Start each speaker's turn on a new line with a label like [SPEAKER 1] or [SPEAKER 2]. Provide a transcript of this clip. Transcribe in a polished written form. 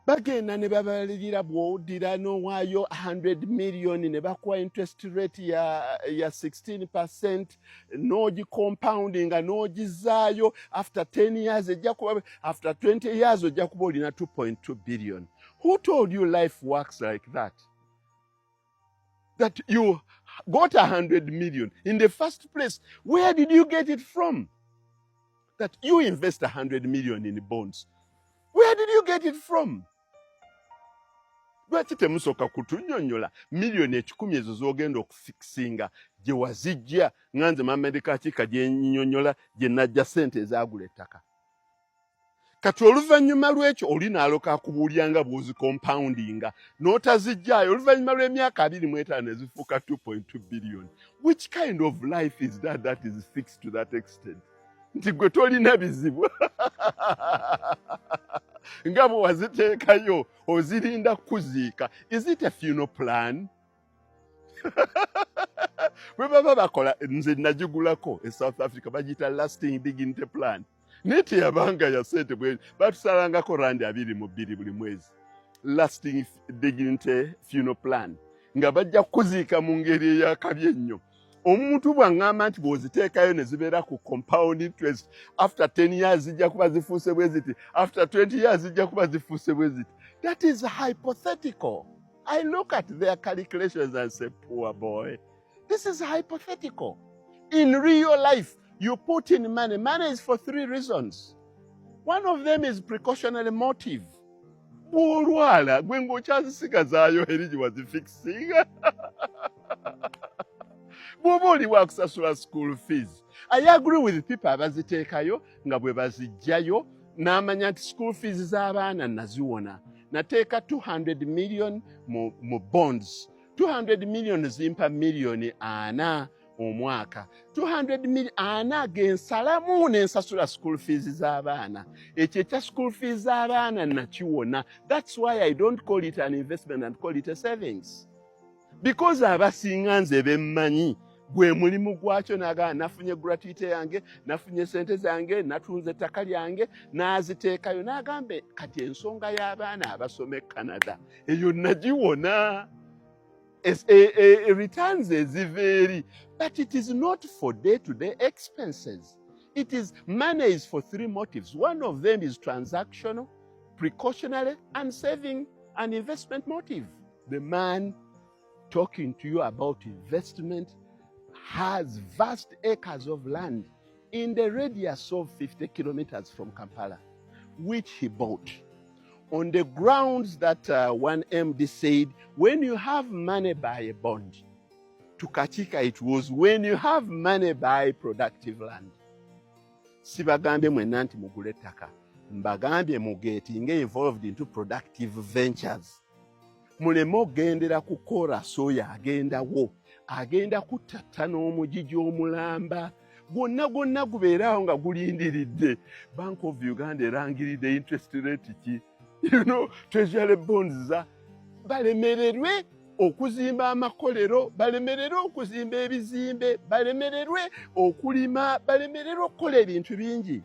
[SPEAKER 1] Bagenda ne babalirira bw'oddira n'owaayo 100 million ne bakuwa interest rate ya 16%, n'ogicompoundinga n'ogizaayo, after 10 years ejja kuba, after 20 years ojja kuba olina 2.2 billion. Who told you life works like that, that you got 100 million in the first place? Where did you get it from, that you invest 100 million in bonds? Where did you get it from? Lwaki temusooka kutunnyonnyola miliyoni 100 ezo z'ogenda okufixinga gye wazijja? Nga nze Mamedika Kiika gye nnyonnyola gye najja ssente ezaagula ettaka. Kati oluvannyuma lw'ekyo oli n'aloka akubuulya nga bw'ozicompoundinga n'otazijjaayo, oluvannyuma lw'emyaka 25 ezifuuka 2.2 billion. Which kind of life is that, that is fixed to that extent, nti gwe tolina bizibu nga bwe waziteekayo ozirinda kuziika? Is it a funeral plan bwe baba bakola? Nze nagigulako e South Africa, bagiyita lasting dignity plan, naye teyabanga ya sente bwe batusalangako randi 22 buli mwezi. Lasting dignity funeral plan, nga bajja kukuziika mu ngeri eyakabi ennyo. Omuntu bw'aŋŋamba nti bw'oziteekayo ne zibeera ku compound interest, after 10 years zijja kuba zifuuse bwe ziti, after 20 years zijja kuba zifuuse bwe ziti, that is hypothetical. I look at their calculations and say, "Poor boy, this is hypothetical." In real life, you put in money. Money is for three reasons. One of them is precautionary motive. Bw'olwala gwe ng'okyazisigazaayo eri gye wazifixinga, bw'oba oli wakusasula school fees. I agree with people abaziteekayo nga bwe bazijjayo n'amanya nti school fees z'abaana naziwona. Nateeka 200 million mu bonds, 200 million zimpa miliyoni 40 omwaka. 200 million ana gensalamu nensasula school fees z'abaana. Ekyo ekya school fees z'abaana nakiwona. That's why I don't call it an investment and call it a savings, because abasinga nze bemmanyi gwe mulimu gwakyo. Nagamba nafunye gratuity yange, nafunye sente zange, natunze ettaka lyange, n'aziteekayo n'agambe kati ensonga y'abaana abasoma e Canada eyo nagiwona. Returns eziva eri, but it is not for day to day expenses. It is, money is for three motives. One of them is transactional, precautionary and saving and investment motive. The man talking to you about investment has vast acres of land in the radius of 50 kilometers from Kampala, which he bought on the grounds that one MD said, "When you have money, buy a bond." To Kakiika, it was, "When you have money, buy productive land." Sibagambye mwenna nti mugule ettaka, mbagambye mugettinge involved into productive ventures, muleme okugendera ku chorus oyo agendawo agenda kuttatta n'omugigi omulamba gwonna gwonna gubeeraawo nga gulindiridde Bank of Uganda erangiridde interest rate ki, treasury bonds za balemererwe okuzimba amakolero, balemererwe okuzimba ebizimbe, balemererwe okulima, balemererwe okukola ebintu bingi.